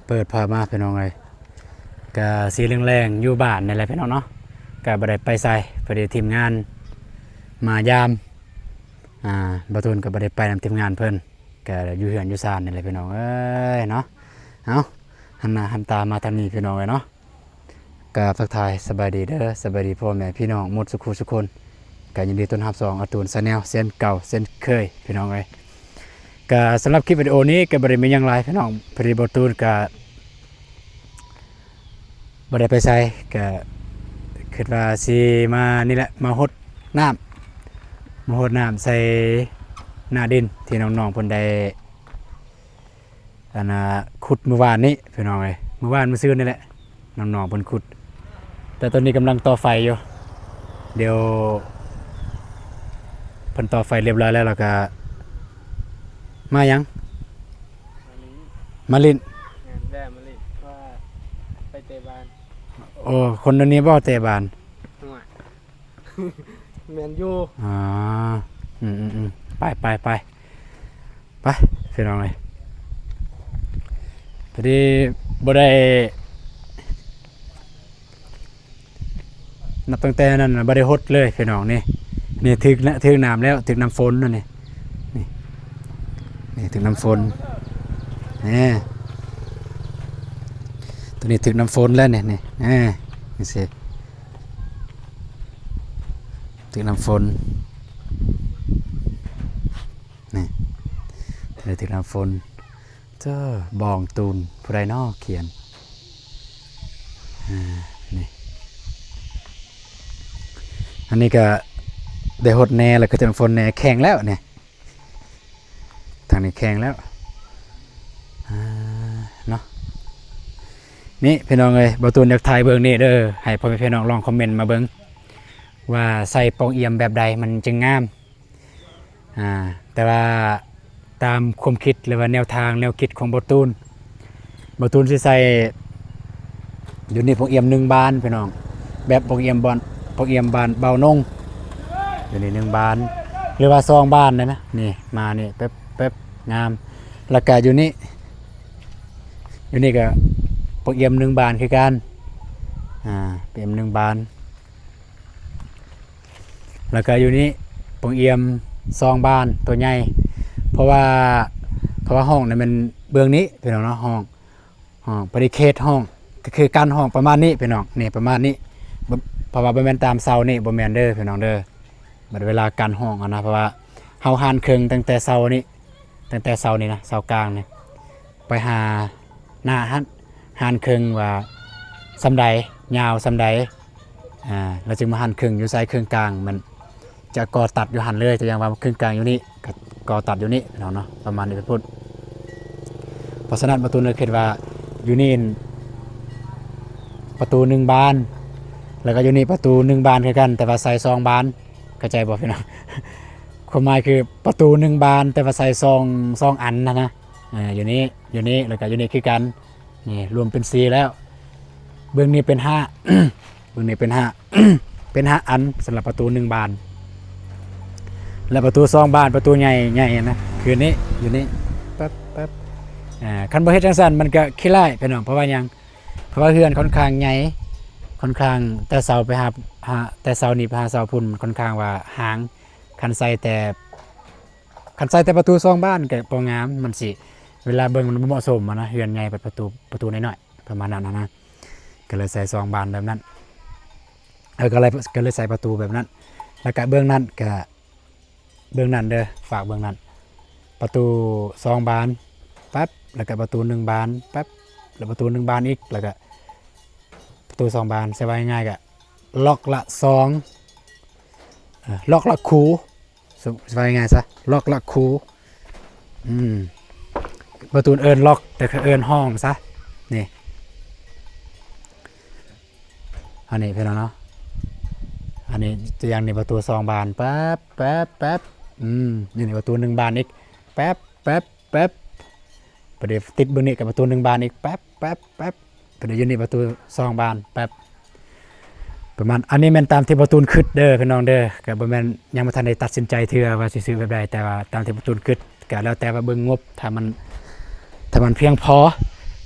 ເປີດຜ້າມາພີ່ນ້ອງເອີຍ ກະສີແລງໆ ຢູ່ບ້ານນີ້ແຫຼະພີ່ນ້ອງເນາະ ກະບໍ່ໄດ້ໄປໃສ ພໍດີທີມງານມາຢາມ ອ່າ ບ່າວຕູນກະບໍ່ໄດ້ໄປນຳທີມງານເພິ່ນ ກະຢູ່ເຮືອນຢູ່ຊານນີ້ແຫຼະພີ່ນ້ອງເອີຍເນາະ. ເອົ້າ ຫັນໜ້າຫັນຕາມາທາງນີ້ພີ່ນ້ອງເອີຍເນາະ. ກາບທັກທາຍສະບາຍດີເດີ ສະບາຍດີພໍ່ແມ່ພີ່ນ້ອງໝົດສູ່ຄູ່ສູ່ຄົນ ກະຍິນດີຕ້ອນຮັບຊ່ອງອາຕູນ Channel ເຊັ່ນເກົ່າເຊັ່ນເຄີຍພີ່ນ້ອງເອີຍ. ກະສຳລັບຄລິບວິດີໂອນີ້ກະບໍ່ໄດ້ມີຫຍັງຫຼາຍພີ່ນ້ອງ ພໍດີບ່າວຕູນກະບໍ່ໄດ້ໄປໃສ ກະຄິດວ່າຊິມານີ້ແຫຼະ ມາຫົດນ້ຳ ມາຫົດນ້ຳໃສ່ໜ້າດິນທີ່ນ້ອງໆເພິ່ນໄດ້ ອັນນ່າ ຂຸດມື້ວານນີ້ພີ່ນ້ອງເອີຍ ມື້ວານມື້ຊືນນີ້ແຫຼະ ນ້ອງໆເພິ່ນຂຸດ ແຕ່ຕອນນີ້ກຳລັງຕໍ່ໄຟຢູ່ ດຽວເພິ່ນຕໍ່ໄຟລຽບຮ້ອຍແລ້ວ ແລ້ວກະມາຫຍັງ ມາຫຼິ້ນ ມາຫຼິ້ນ ແມ່ນ ແວ່ມາຫຼິ້ນ ເພາະວ່າໄປເຕະບານ. ໂອ້ ຄົນດຽວນີ້ບໍ່ເຕະບານ ໂອ້ຍ ແມ່ນຢູ່ ອ່າ ອືມໆໆ ໄປໆໆ ໄປພີ່ນ້ອງເອີຍ ພໍດີບໍ່ໄດ້ ນັບຕັ້ງແຕ່ນັ້ນນະບໍ່ໄດ້ຫົດເລີຍພີ່ນ້ອງ ນີ້ ນີ້ຖືກນະ ຖືກນ້ຳແລ້ວ ຖືກນ້ຳຝົນນະ ນີ້ ນີ້ ນີ້ຖືກນ້ຳຝົນ ນີ້ ໂຕນີ້ຖືກນ້ຳຝົນແລ້ວນີ້ ນີ້ ນີ້ ນີ້ຊິ ຖືກນ້ຳຝົນ ນີ້ ໂຕນີ້ຖືກນ້ຳຝົນ ເຈົ້າ ບອງຕູນ ຜູ້ໃດນໍຂຽນ ອ່າ ນີ້ ອັນນີ້ກະໄດ້ຫົດແດ່ ແລ້ວກະຖືກນ້ຳຝົນແດ່ ແຂງແລ້ວນີ້ ທາງນີ້ແຂງແລ້ວ ອ່າ ເນາະ ນີ້ພີ່ນ້ອງເອີຍ ບ່າວຕູນຢາກຖ່າຍເບິ່ງນີ້ເດີ ໃຫ້ພໍ່ແມ່ພີ່ນ້ອງລອງຄອມເມັນມາເບິ່ງ ວ່າໃສ່ປ່ອງອຽມແບບໃດມັນຈຶ່ງງາມ ອ່າ ແຕ່ວ່າຕາມຄວາມຄິດ ຫຼືວ່າແນວທາງແນວຄິດຂອງບ່າວຕູນ ບ່າວຕູນຊິໃສ່ ຢູ່ນີ້ປ່ອງອຽມໜຶ່ງບານພີ່ນ້ອງ ແບບປ່ອງອຽມບ່ອນ ປ່ອງອຽມບ້ານເບົານົງ ຢູ່ນີ້ໜຶ່ງບານ ຫຼືວ່າສອງບານໄດ້ນະ ນີ້ມານີ້ ແປັບໆ ງາມ ແລ້ວກະຢູ່ນີ້ ຢູ່ນີ້ກະປ່ອງອຽມໜຶ່ງບານຄືກັນ ອ່າ ປ່ອງອຽມໜຶ່ງບານ ແລ້ວກະຢູ່ນີ້ປ່ອງອຽມສອງບານ ໂຕໃຫຍ່ ເພາະວ່າ ເພາະວ່າຫ້ອງນັ້ນແມ່ນເບື້ອງນີ້ພີ່ນ້ອງເນາະ ຫ້ອງ ຫ້ອງ ບໍລິເຂດຫ້ອງ ກະຄືກັນຫ້ອງປະມານນີ້ພີ່ນ້ອງ ນີ້ປະມານນີ້ ເພາະວ່າບໍ່ແມ່ນຕາມເສົານີ້ ບໍ່ແມ່ນເດີພີ່ນ້ອງເດີ ບັດເວລາກັນຫ້ອງຫັ້ນນະ ເພາະວ່າເຮົາຫັນເຄິ່ງຕັ້ງແຕ່ເສົານີ້ ຕັ້ງແຕ່ເສົານີ້ນະ ເສົາກາງນີ້ ໄປຫາໜ້າຫັ້ນ ຫັນເຄິ່ງວ່າສ່ຳໃດ ຍາວສ່ຳໃດ ອ່າ ແລ້ວຈຶ່ງມາຫັນເຄິ່ງຢູ່ໃສ ເຄິ່ງກາງ ມັນຈະກໍ່ຕັດຢູ່ຫັ້ນເລີຍ ຕົວຢ່າງວ່າເຄິ່ງກາງຢູ່ນີ້ ກະກໍ່ຕັດຢູ່ນີ້ເນາະ ປະມານນີ້ເປັນຕົ້ນ. ເພາະສະນັ້ນ ປະຕູເລີຍຄິດວ່າຢູ່ນີ້ປະຕູໜຶ່ງບານ ແລ້ວກະຢູ່ນີ້ປະຕູໜຶ່ງບານຄືກັນ ແຕ່ວ່າໃສ່ສອງບານ ເຂົ້າໃຈບໍ່ພີ່ນ້ອງ? ຄວາມໝາຍຄືປະຕູໜຶ່ງບານ ແຕ່ວ່າໃສ່ສອງ ສອງອັນຫັ້ນນະ ເອີ ຢູ່ນີ້ ຢູ່ນີ້ ແລ້ວກະຢູ່ນີ້ຄືກັນ ນີ້ລວມເປັນສີ່ແລ້ວ ເບື້ອງນີ້ເປັນຫ້າ ເບື້ອງນີ້ເປັນຫ້າ ເປັນຫ້າອັນສຳລັບປະຕູໜຶ່ງບານ ແລະ ປະຕູສອງບານ ປະຕູໃຫຍ່ ໃຫຍ່ນະ ຄືນີ້ ຢູ່ນີ້ ແປັບໆ ອ່າ ຄັນບໍ່ເຮັດຈັ່ງຊັ້ນມັນກະຂີ້ຮ້າຍພີ່ນ້ອງ ເພາະວ່າຫຍັງ ເພາະວ່າເຮືອນຂ້ອນຂ້າງໃຫຍ່ ຂ້ອນຂ້າງ ແຕ່ເສົາໄປຫາ ຫາ ແຕ່ເສົານີ້ໄປຫາເສົາພຸ້ນ ມັນຂ້ອນຂ້າງວ່າຫ່າງ ຄັນໃສ່ແຕ່ ຄັນໃສ່ແຕ່ປະຕູສອງບານກະບໍ່ງາມ ມັນຊິ ເວລາເບິ່ງມັນບໍ່ເໝາະສົມຫັ້ນນະ ເຮືອນໃຫຍ່ປະຕູ ປະຕູນ້ອຍໆ ປະມານນັ້ນຫັ້ນນະ ກະເລີຍໃສ່ສອງບານແບບນັ້ນ ເອີ ກະເລີຍ ກະເລີຍໃສ່ປະຕູແບບນັ້ນ ແລ້ວກະເບື້ອງນັ້ນກະ ເບື້ອງນັ້ນເດີ ຝາກເບື້ອງນັ້ນ ປະຕູສອງບານ ແປັບ ແລ້ວກະປະຕູໜຶ່ງບານ ແປັບ ແລ້ວປະຕູໜຶ່ງບານອີກ ແລ້ວກະປະຕູສອງບານ ໃສ່ວ່າງ່າຍໆກະລັອກລະສອງ ເອີ ລັອກລະຄູ ສະ ວ່າງ່າຍໆຊະ ລັອກລະຄູ ອືມ ປະຕູເອີ້ນລັອກ ແຕ່ເຂົາເອີ້ນຫ້ອງຊະ ນີ້ ອັນນີ້ພີ່ນ້ອງເນາະ ອັນນີ້ຕົວຢ່າງນີ້ປະຕູສອງບານ ແປັບ ແປັບ ແປັບ ອືມ ຢູ່ນີ້ປະຕູໜຶ່ງບານອີກ ແປັບ ແປັບ ແປັບ ປະເດ ຕິດເບິ່ງນີ້ກະປະຕູໜຶ່ງບານອີກ ແປັບ ແປັບ ແປັບ ປະເດ ຢູ່ນີ້ປະຕູສອງບານ ແປັບ ປະມານ ອັນນີ້ແມ່ນຕາມທີ່ບ່າວຕູນຄິດເດີພີ່ນ້ອງເດີ ກະບໍ່ແມ່ນ ຍັງບໍ່ທັນໄດ້ຕັດສິນໃຈເທື່ອວ່າຊິຊື້ແບບໃດ ແຕ່ວ່າຕາມທີ່ບ່າວຕູນຄິດ ກະແລ້ວແຕ່ວ່າເບິ່ງງົບ ຖ້າມັນ ຖ້າມັນພຽງພໍ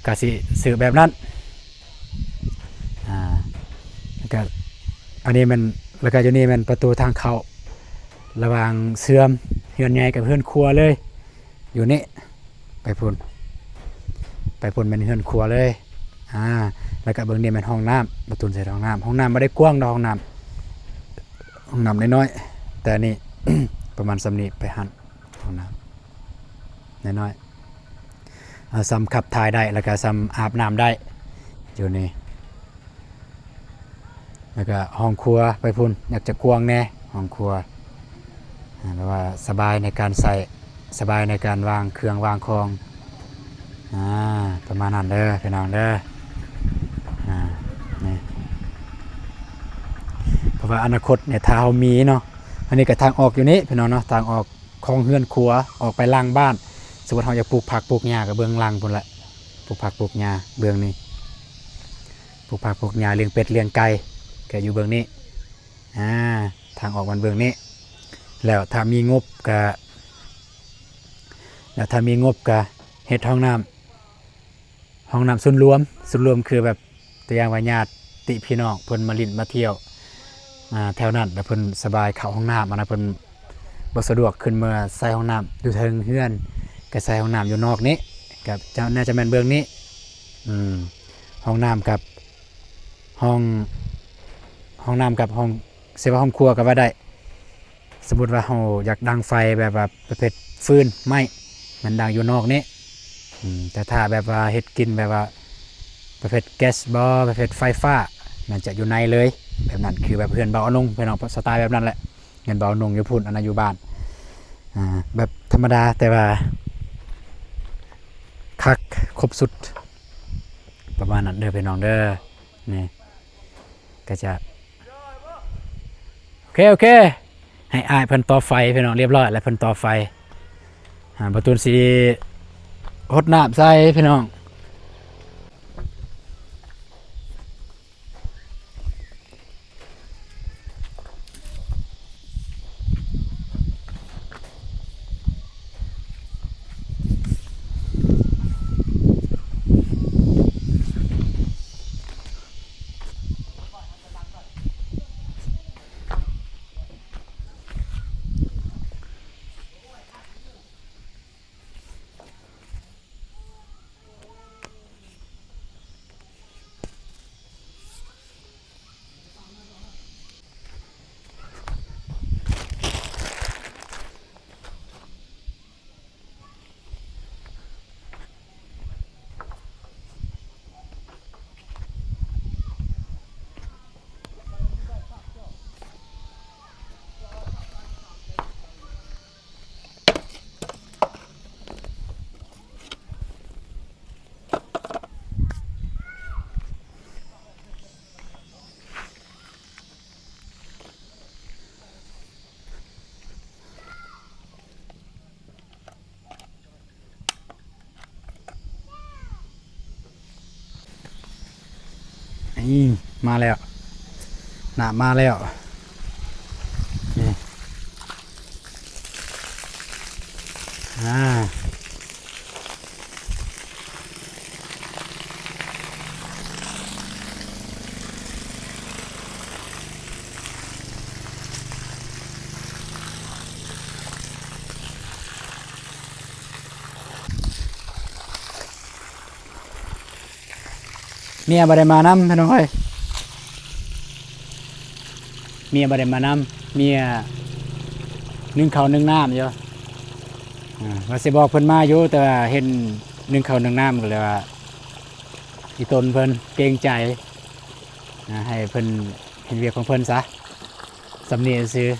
ກະຊິຊື້ແບບນັ້ນ. ອາ ແລ້ວກະ ອັນນີ້ແມ່ນ ແລ້ວກະຢູ່ນີ້ແມ່ນປະຕູທາງເຂົ້າ ລະຫວ່າງເຊື່ອມເຮືອນໃຫຍ່ກັບເຮືອນຄົວເລີຍ ຢູ່ນີ້ ໄປພຸ້ນ ໄປພຸ້ນແມ່ນເຮືອນຄົວເລີຍ. ອາ ແລ້ວກະເບິ່ງນີ້ແມ່ນຫ້ອງນ້ຳ ປະຕູໃສ່ຫ້ອງນ້ຳ. ຫ້ອງນ້ຳບໍ່ໄດ້ກວ້າງດອກ ຫ້ອງນ້ຳ ຫ້ອງນ້ຳນ້ອຍໆ ແຕ່ນີ້ ປະມານສ່ຳນີ້ ໄປຫັ້ນ ຫ້ອງນ້ຳນ້ອຍໆ ເອົາ ສ່ຳຂັບຖ່າຍໄດ້ ແລ້ວກະສ່ຳອາບນ້ຳໄດ້ ຢູ່ນີ້. ແລ້ວກະຫ້ອງຄົວໄປພຸ້ນ ຢາກຈະກວ້າງແດ່ຫ້ອງຄົວ ອາ ແບບວ່າສະບາຍໃນການໃຊ້ ສະບາຍໃນການວາງເຄື່ອງວາງຂອງ. ອາ ປະມານນັ້ນເດີພີ່ນ້ອງເດີ. ອາ ນີ້ ເພາະວ່າອະນາຄົດນີ້ ຖ້າເຮົາມີເນາະ ອັນນີ້ກະທາງອອກຢູ່ນີ້ພີ່ນ້ອງເນາະ ທາງອອກຂອງເຮືອນຄົວ ອອກໄປຫຼັງບ້ານ. ສົມມຸດເຮົາຢາກປູກຜັກປູກຫຍ້າ ກະເບື້ອງຫຼັງພຸ້ນແຫຼະ ປູກຜັກປູກຫຍ້າເບື້ອງນີ້ ປູກຜັກປູກຫຍ້າ ລ້ຽງເປັດລ້ຽງໄກ່ ກະຢູ່ເບື້ອງນີ້. ອາ ທາງອອກມັນເບື້ອງນີ້. ແລ້ວຖ້າມີງົບກະ ແລ້ວຖ້າມີງົບກະເຮັດຫ້ອງນ້ຳ ຫ້ອງນ້ຳສ່ວນລວມ ສ່ວນລວມຄືແບບ ຕົວຢ່າງວ່າຍາດຕິພີ່ນ້ອງເພິ່ນມາຫຼິ້ນມາທ່ຽວ ອາ ແຖວນັ້ນ ແລ້ວເພິ່ນສະບາຍເຂົ້າຫ້ອງນ້ຳ ອັນນັ້ນເພິ່ນບໍ່ສະດວກຂຶ້ນເມືອໃຊ້ຫ້ອງນ້ຳຢູ່ເທິງເຮືອນ ກະໃຊ້ຫ້ອງນ້ຳຢູ່ນອກນີ້ ກະຈະ ໜ້າຈະແມ່ນເບື້ອງນີ້. ອືມ ຫ້ອງນ້ຳກັບຫ້ອງ ຫ້ອງນ້ຳກັບຫ້ອງ ຊິວ່າຫ້ອງຄົວກະວ່າໄດ້. ສົມມຸດວ່າເຮົາຢາກດັງໄຟແບບວ່າປະເພດຟືນໄມ້ ແມ່ນດັງຢູ່ນອກນີ້. ອືມ ແຕ່ຖ້າແບບວ່າເຮັດກິນແບບວ່າປະເພດແກັສບໍ ປະເພດໄຟຟ້າ ແມ່ນຈະຢູ່ໃນເລີຍ. ແບບນັ້ນຄືແບບເຮືອນບ່າວອານົງພີ່ນ້ອງ ສະໄຕແບບນັ້ນແຫຼະ ເຮືອນບ່າວອານົງຢູ່ພຸ້ນ ອັນນັ້ນຢູ່ບ້ານ. ອາ ແບບທຳມະດາ ແຕ່ວ່າຄັກຄົບສຸດ ປະມານນັ້ນເດີພີ່ນ້ອງເດີ. ນີ້ກະຈະ ໂອເຄ ໂອເຄ ໃຫ້ອ້າຍເພິ່ນຕໍ່ໄຟພີ່ນ້ອງ ລຽບຮ້ອຍແລ້ວ ເພິ່ນຕໍ່ໄຟ. ອາ ປະຕູນຊິຫົດນ້ຳໃສ່ພີ່ນ້ອງ. ນີ້ ມາແລ້ວ ນ້ຳມາແລ້ວ ນີ້ ອາ. ເມຍບໍ່ໄດ້ມານຳພີ່ນ້ອງເອີຍ ເມຍບໍ່ໄດ້ມານຳ ເມຍໜຶ້ງເຂົ້າໜຶ້ງນ້ຳຢູ່ ອ່າ ວ່າຊິບອກເພິ່ນມາຢູ່ ແຕ່ວ່າເຫັນໜຶ້ງເຂົ້າໜຶ້ງນ້ຳ ກໍເລີຍວ່າອີ່ຕົນເພິ່ນເກງໃຈ ອ່າ ໃຫ້ເພິ່ນເຮັດວຽກຂອງເພິ່ນຊະ ສ່ຳນີ້ຊື່. ເ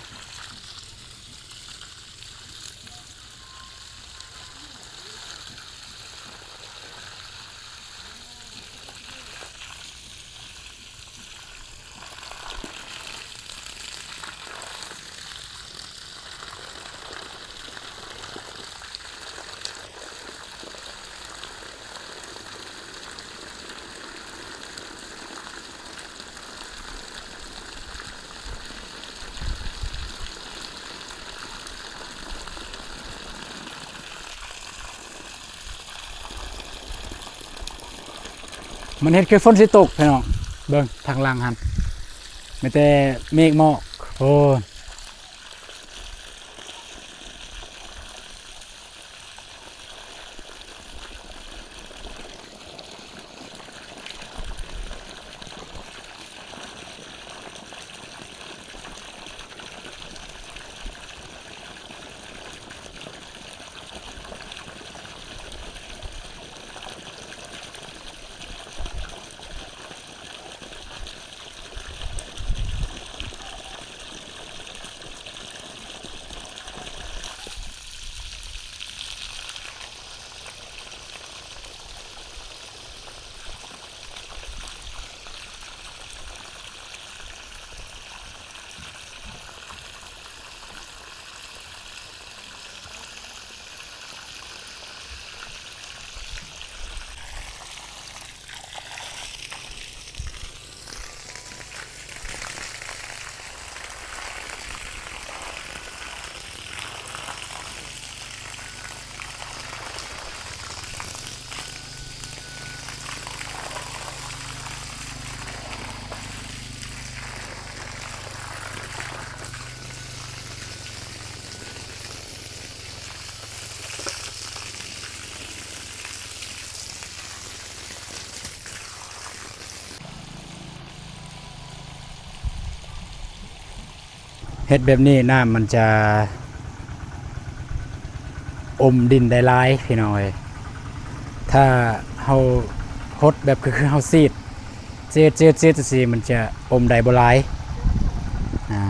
ມັນເຮັດຄືຝົນຊິຕົກພີ່ນ້ອງ, ເບິ່ງທາງຫຼັງຫັ້ນ ມີແຕ່ເມກໝອກ. ໂອ້. ເຮັດແບບນີ້ນ້ຳມັນຈະອົມດິນໄດ້ຫຼາຍພີ່ນ້ອງເອີຍ. ຖ້າເຮົາຫົດແບບຄື ຄືເຮົາສີດ ເຈັດ ເຈັດ ເຈັດ ຈັ່ງຊີ້ ມັນຈະອົມໄດ້ບໍ່ຫຼາຍ. ອາ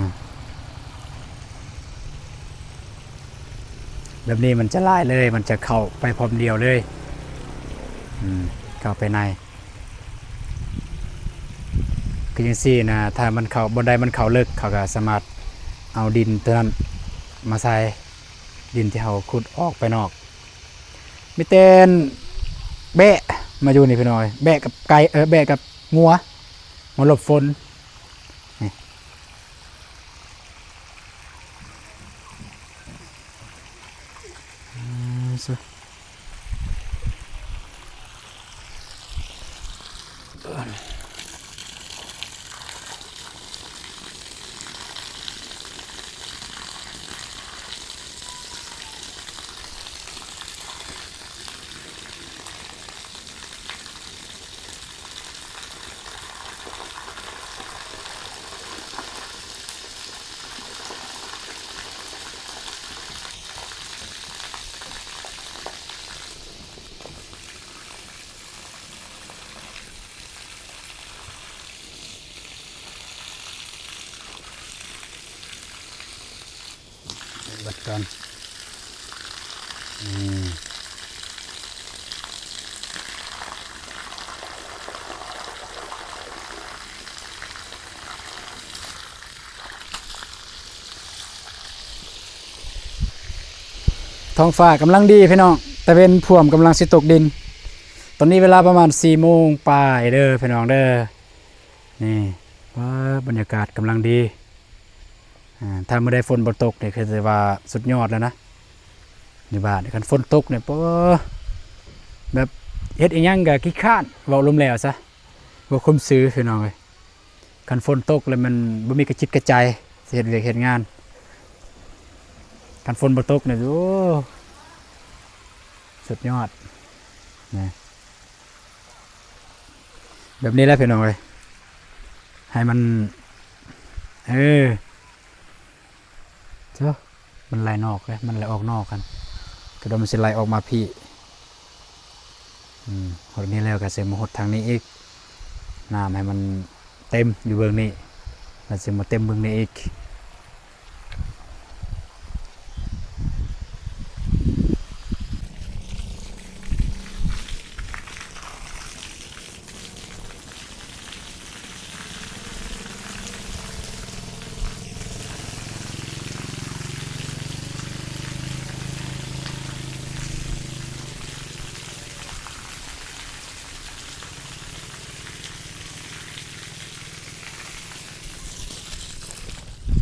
ແບບນີ້ມັນຈະຫຼາຍເລີຍ, ມັນຈະເຂົ້າໄປພ້ອມດຽວເລີຍ. ອືມ ເຂົ້າໄປໃນ ຄືຈັ່ງຊີ້ນະ, ຖ້າມັນເຂົ້າ ບ່ອນໃດມັນເຂົ້າເລິກ ເຂົາກໍສາມາດເອົາດິນຕົວນັ້ນມາໃສ່ ດິນທີ່ເຮົາຂຸດອອກໄປນອກ. ມີແຕ່ແບະມາຢູ່ນີ້ພີ່ນ້ອງເອີຍ, ແບະກັບໄກ່ ເອີ ແບະກັບງົວ ມາຫຼົບຝົນນີ້. ອືມ ເບິ່ງກ່ອນ ອືມ. ທ້ອງຟ້າກຳລັງດີພີ່ນ້ອງ, ຕາເວັນພວມກຳລັງຊິຕົກດິນ. ຕອນນີ້ເວລາປະມານສີ່ໂມງປາຍເດີພີ່ນ້ອງເດີ. ນີ້ ວ້າ ບັນຍາກາດກຳລັງດີ. ອາ ຖ້າມື້ໃດຝົນບໍ່ຕົກນີ້ຄືຊິວ່າສຸດຍອດແລ້ວນະ. ຢູ່ບ້ານຄັນຝົນຕົກນີ້ ໂອ້ ແບບເຮັດອີ່ຫຍັງກໍຂີ້ຄ້ານ, ເວົ້າລວມແລ້ວຊະ ບໍ່ຄຸມຊື່ພີ່ນ້ອງເອີຍ. ຄັນຝົນຕົກແລ້ວມັນບໍ່ມີກະຈິດກະໃຈ ຊິເຮັດວຽກເຮັດງານ. ຄັນຝົນບໍ່ຕົກນີ້ ໂອ້ ສຸດຍອດນະ. ແບບນີ້ແຫຼະພີ່ນ້ອງເອີຍ ໃຫ້ມັນ ເອີ ເຈົ້າ ມັນໄຫຼນອກເດ້ ມັນໄຫຼອອກນອກຫັ້ນ ກະດອມມັນຊິໄຫຼອອກມາພີ້. ອືມ ຫົດນີ້ແລ້ວກະຊິມາຫົດທາງນີ້ອີກ ນ້ຳໃຫ້ມັນເຕັມຢູ່ເບື້ອງນີ້ ແລ້ວຊິມາເຕັມເບື້ອງນີ້ອີກ. ເ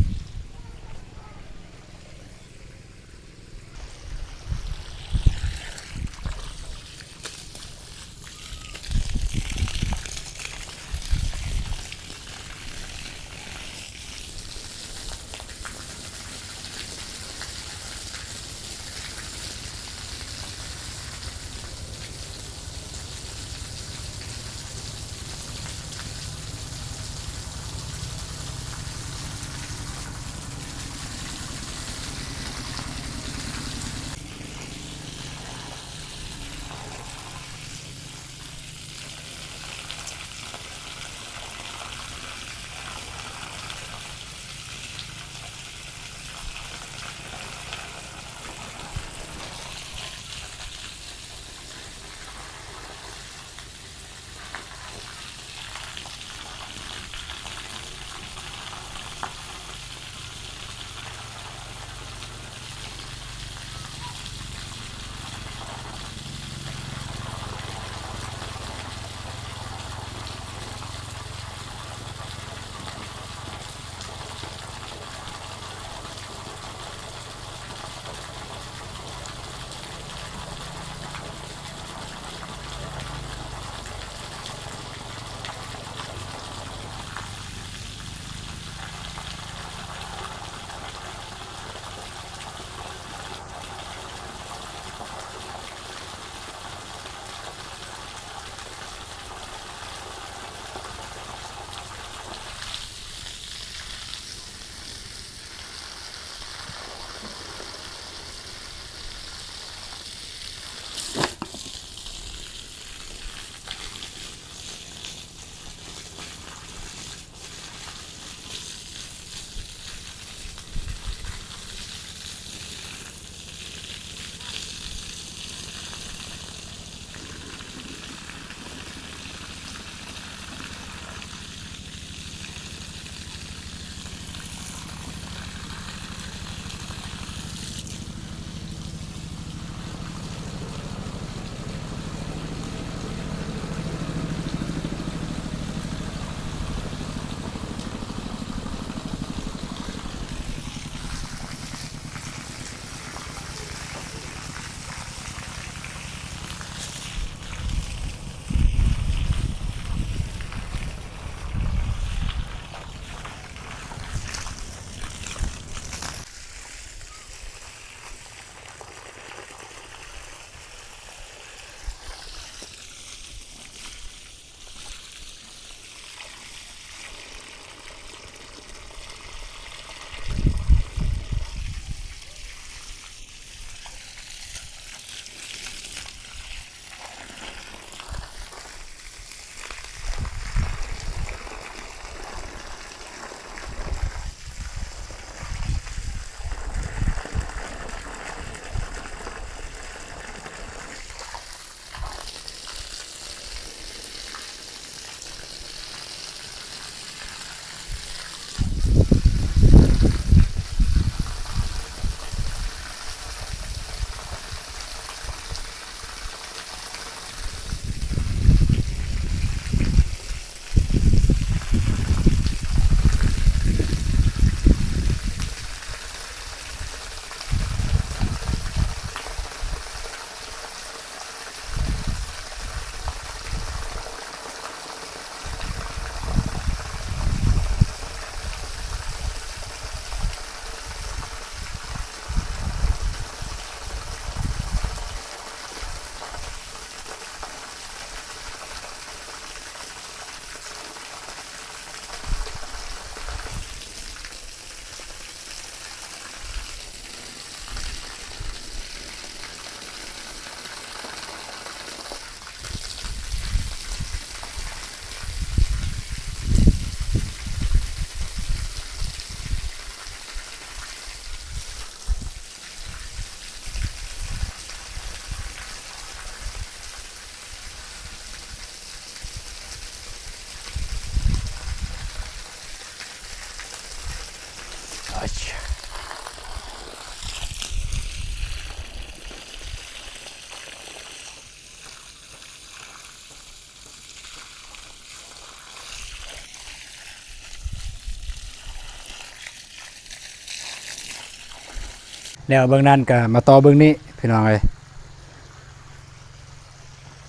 ແລ້ວເບື້ອງນັ້ນກໍມາຕໍ່ເບື້ອງນີ້ພີ່ນ້ອງເອີຍ.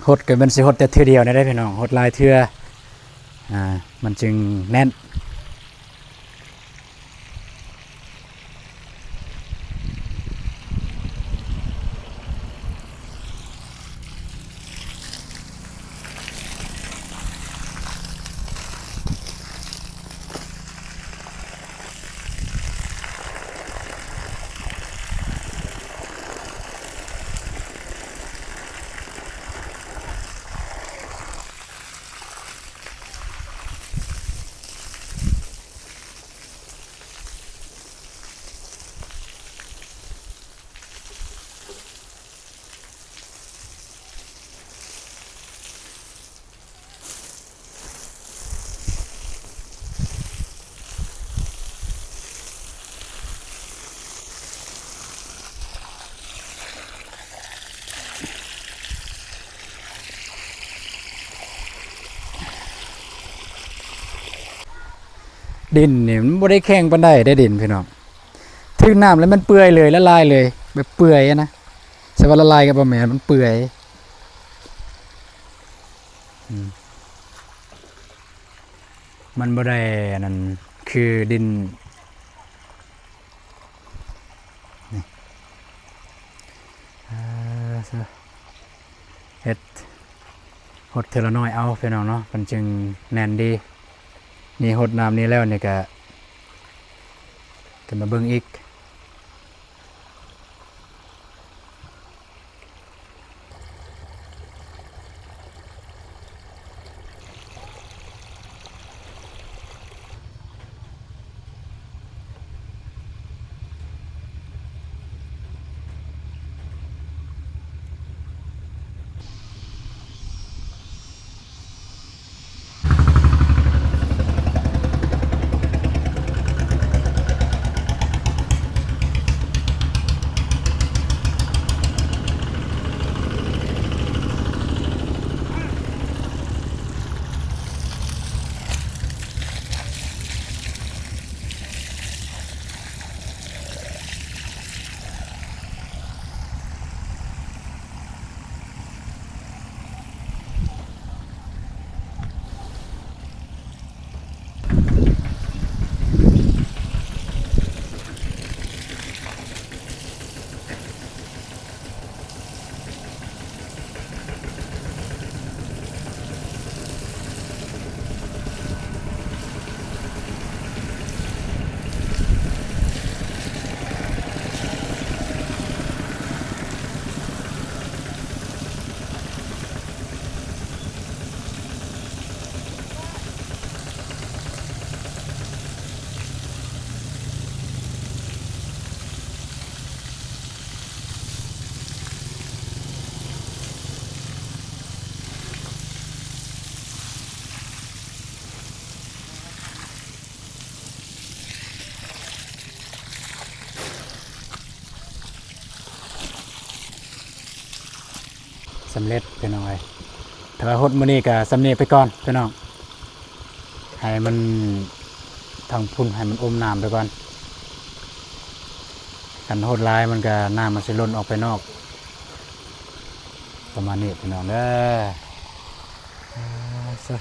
ຫົດກໍແມ່ນຊິຫົດແຕ່ເທື່ອດຽວນີ້ເດ້ພີ່ນ້ອງ, ຫົດຫຼາຍເທື່ອ ອ່າ ມັນຈຶ່ງແໜ້ນ. ດິນນີ້ມັນບໍ່ໄດ້ແຂງປານໃດເດ້ດິນພີ່ນ້ອງ, ຖືກນ້ຳແລ້ວມັນເປື່ອຍເລີຍ ລະລາຍເລີຍ ແບບເປື່ອຍນະ. ໃຊ່ວ່າລະລາຍກໍບໍ່ແມ່ນ, ມັນເປື່ອຍ. ອືມ ມັນບໍ່ໄດ້ອັນນັ້ນ ຄືດິນນີ້ ເອີ ເຮັດ ຫົດເທື່ອລະໜ້ອຍເອົາພີ່ນ້ອງເນາະ, ມັນຈຶ່ງແໜ້ນດີ. ນີ້ຫົດນ້ຳນີ້ແລ້ວນີ້ກະ ກະມາເບິ່ງອີກ. ສຳເລັດພີ່ນ້ອງເອີຍ. ແຕ່ວ່າຫົດມື້ນີ້ກໍສ່ຳນີ້ໄປກ່ອນພີ່ນ້ອງ, ໃຫ້ມັນທາງພຸ້ນ ໃຫ້ມັນອົມນ້ຳໄປກ່ອນ. ຄັນຫົດຫຼາຍມັນກໍ ນ້ຳມັນຊິລົ້ນອອກໄປນອກ. ປະມານນີ້ພີ່ນ້ອງເດີ. ອ່າ ຊະ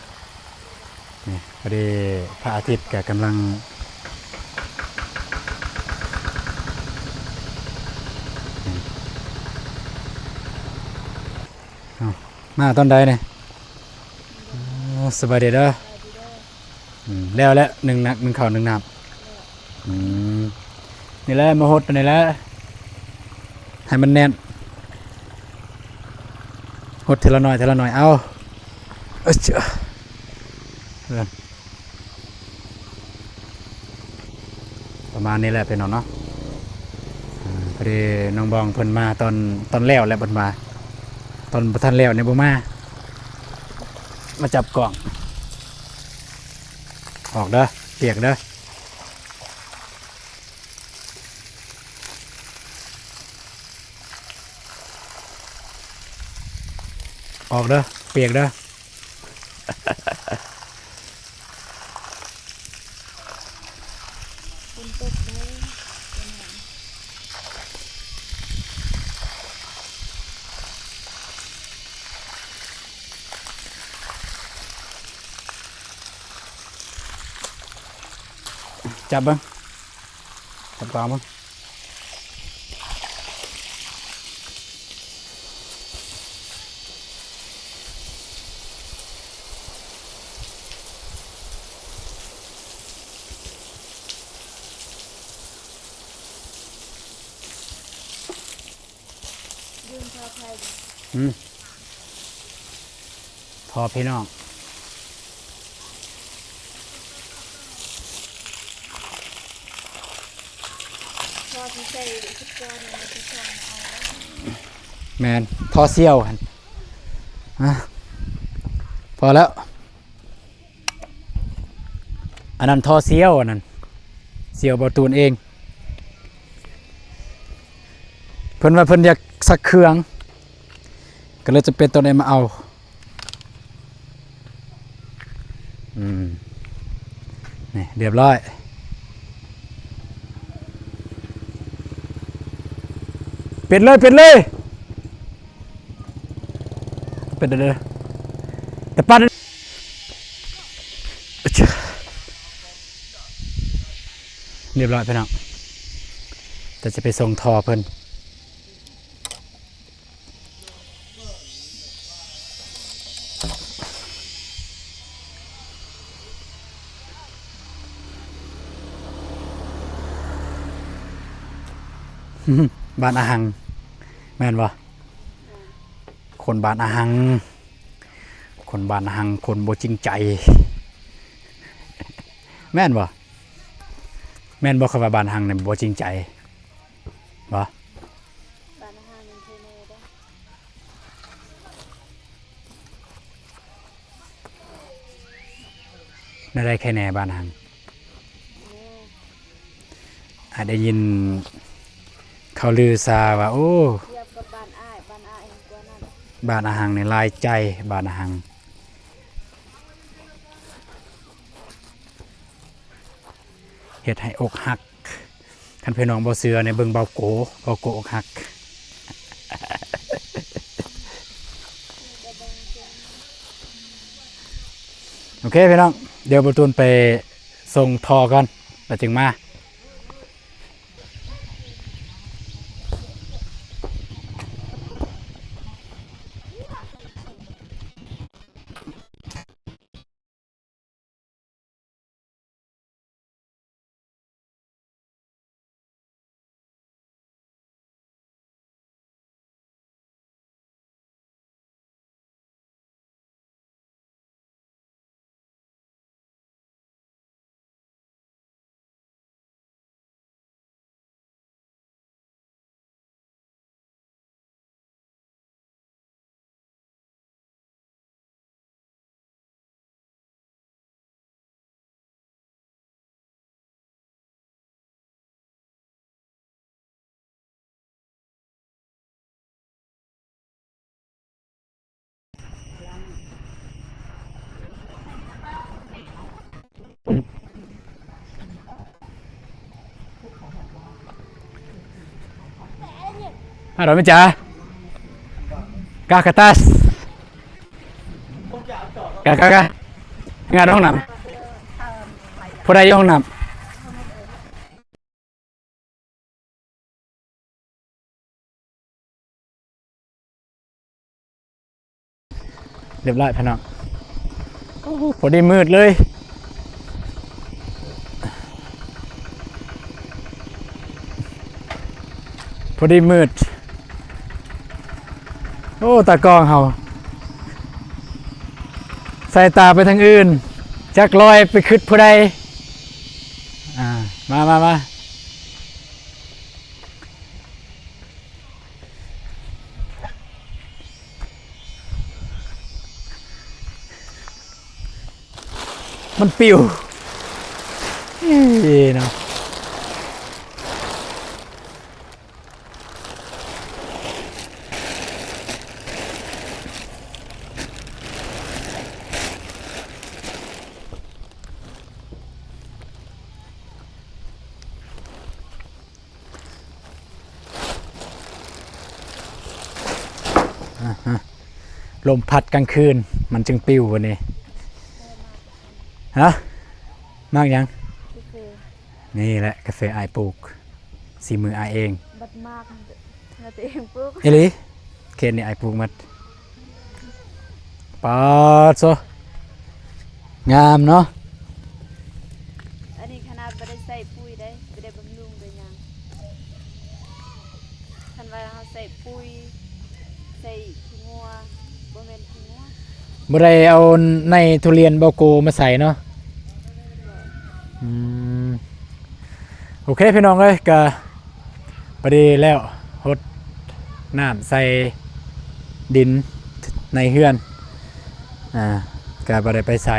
ນີ້ ພໍດີພະອາທິດກໍກຳລັງ ນີ້ ເອົ້າ ມາຕອນໃດນີ້? ເອີ ສະບາຍດີເດີ. ອືມ ແລ້ວແຫຼະ ໜຶ້ງນະ ໜຶ້ງເຂົ້າໜຶ້ງນ້ຳ. ອືມ ນີ້ແຫຼະ ມາຫົດອັນນີ້ແຫຼະ ໃຫ້ມັນແໜ້ນ, ຫົດເທື່ອລະໜ້ອຍ ເທື່ອລະໜ້ອຍ ເອົາ ເອີ ປະມານນີ້ແຫຼະພີ່ນ້ອງເນາະ. ອາ ພໍດີນ້ອງບອງເພິ່ນມາຕອນ ຕອນແລ້ວແຫຼະ ເພິ່ນວ່າ ຕອນບໍ່ທັນແລ້ວນີ້ບໍ່ມາ ມາຈັບກ້ອງ. ອອກເດີ ປຽກເດີ ອອກເດີ ປຽກເດີ. ຝົນຕົກເດີ ເປັນຫຍັງ? ຈັບເບິ່ງ ຈັບກວາງເບິ່ງ. ອືມ ພໍພີ່ນ້ອງ ພໍຊິໃສ່ອຸປະກອນ ແມ່ນ ທໍ່ສ່ຽວຫັ້ນ ອາ ພໍແລ້ວ. ອັນນັ້ນທໍ່ສ່ຽວ ອັນນັ້ນສ່ຽວບ່າວຕູນເອງ ເພິ່ນວ່າເພິ່ນຢາກຊັກເຄື່ອງ ກໍເລີຍຈຳເປັນຕ້ອງໄດ້ມາເອົາ. ອືມ ນີ້ ຮຽບຮ້ອຍ. ເປັນເລີຍ ເປັນເລີຍ ເປັນເລີຍ ແຕ່ປັດ ຮຽບຮ້ອຍພີ່ນ້ອງ ແຕ່ຈະໄປສົ່ງທໍ່ເພິ່ນ. ບ້ານອາຫັງ ແມ່ນບໍ່? ຄົນບ້ານອາຫັງ ຄົນບ້ານອາຫັງ ຄົນບໍ່ຈິງໃຈ ແມ່ນບໍ່? ແມ່ນບໍ່ ຄຳວ່າບ້ານອາຫັງນີ້ບໍ່ຈິງໃຈ? ບໍ່ ບ້ານອາຫັງ ແນວໃດແຄ່ແນ່ບ້ານອາຫັງ? ອາ ໄດ້ຍິນເຂົາລືຊາວ່າ ໂອ້ ທຽບກັບບ້ານອ້າຍ ບ້ານອ້າຍແຮງກວ່ານັ້ນ ບ້ານອາຫັງນີ້ຫຼາຍໃຈ ບ້ານອາຫັງ. ເຮັດໃຫ້ອົກຫັກ ຄັນພີ່ນ້ອງບໍ່ເຊື່ອນີ້ ເບິ່ງເບົາໂກ ເບົາໂກອົກຫັກ. ໂອເຄພີ່ນ້ອງ ດຽວບ່າວຕູນໄປສົ່ງທໍ່ກ່ອນ ແລ້ວຈຶ່ງມາ. ຮາໂດມິຈາ ກາກະຕັສ ກາ ກາ ກາ ງານຫ້ອງນ້ຳ ຜູ້ໃດຢູ່ຫ້ອງນ້ຳ? ຮຽບຮ້ອຍພີ່ນ້ອງ ໂອ້ ພໍດີມືດເລີຍ ພໍດີມືດ. ໂອ້ ຕາກ້ອງເຮົາ ສາຍຕາໄປທາງອື່ນ ຈັກລອຍໄປຄຶດຜູ້ໃດ. ອ່າ ມາ ມາ ມາ. ມັນປິວ ເອີເນາະ. ອາຮະ ລົມພັດກາງຄືນ ມັນຈຶ່ງປິວບັດນີ້. ຮະ? ໝາກຫຍັງ? ຄື ຄື ນີ້ແຫຼະກາເຟອ້າຍປູກ ສີມືອ້າຍເອງ. ບັດໝາກ ເຮົາຕົວເອງປູກ ອີ່ຫຼີ ເຂດນີ້ອ້າຍປູກໝົດ. ປາດໂຊ ງາມເນາະ. ອັນນີ້ຂະໜາດບໍ່ໄດ້ໃສ່ປຸ໋ຍເດ້ ບໍ່ໄດ້ບຳລຸງໄດ້ຫຍັງ. ຄັນວ່າເຮົາໃສ່ປຸ໋ຍ ໃສ່ຂີ້ງົວ ບໍ່ແມ່ນຂີ້ງົວ ບໍ່ໄດ້ເອົາໃນທຸລຽນເບົາໂກມາໃສ່ເນາະ. ອືມ ໂອເຄພີ່ນ້ອງເອີຍ ກະພໍດີແລ້ວ ຫົດນ້ຳໃສ່ດິນໃນເຮືອນ. ອ່າ ກະບໍ່ໄດ້ໄປໃສ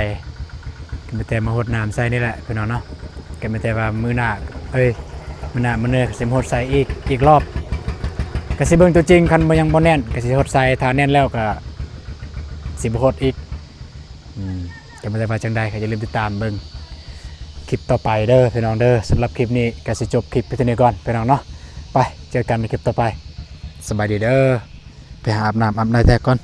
ກະມີແຕ່ມາຫົດນ້ຳໃສ່ນີ້ແຫຼະພີ່ນ້ອງເນາະ. ກະມີແຕ່ວ່າມື້ໜ້າ ເອີຍ ມື້ໜ້າມື້ເໜື່ອກະຊິມາຫົດໃສ່ອີກ ອີກລອບ. ກະຊິເບິ່ງຕົວຈິງ ຄັນບໍ່ ຍັງບໍ່ແໜ້ນກະຊິຫົດໃສ່ ຖ້າແໜ້ນແລ້ວກະຊິບໍ່ຫົດອີກ. ອືມ ກະບໍ່ໄດ້ວ່າຈັ່ງໃດ ກະຢ່າລືມຕິດຕາມເບິ່ງຄລິບຕໍ່ໄປເດີພີ່ນ້ອງເດີ. ສຳລັບຄລິບນີ້ກະຊິຈົບຄລິບພຽງເທົ່ານີ້ກ່ອນພີ່ນ້ອງເນາະ. ໄປ ເຈີກັນໃນຄລິບຕໍ່ໄປ. ສະບາຍດີເດີ. ໄປຫາອາບນ້ຳອາບໃນແທ້ກ່ອນ.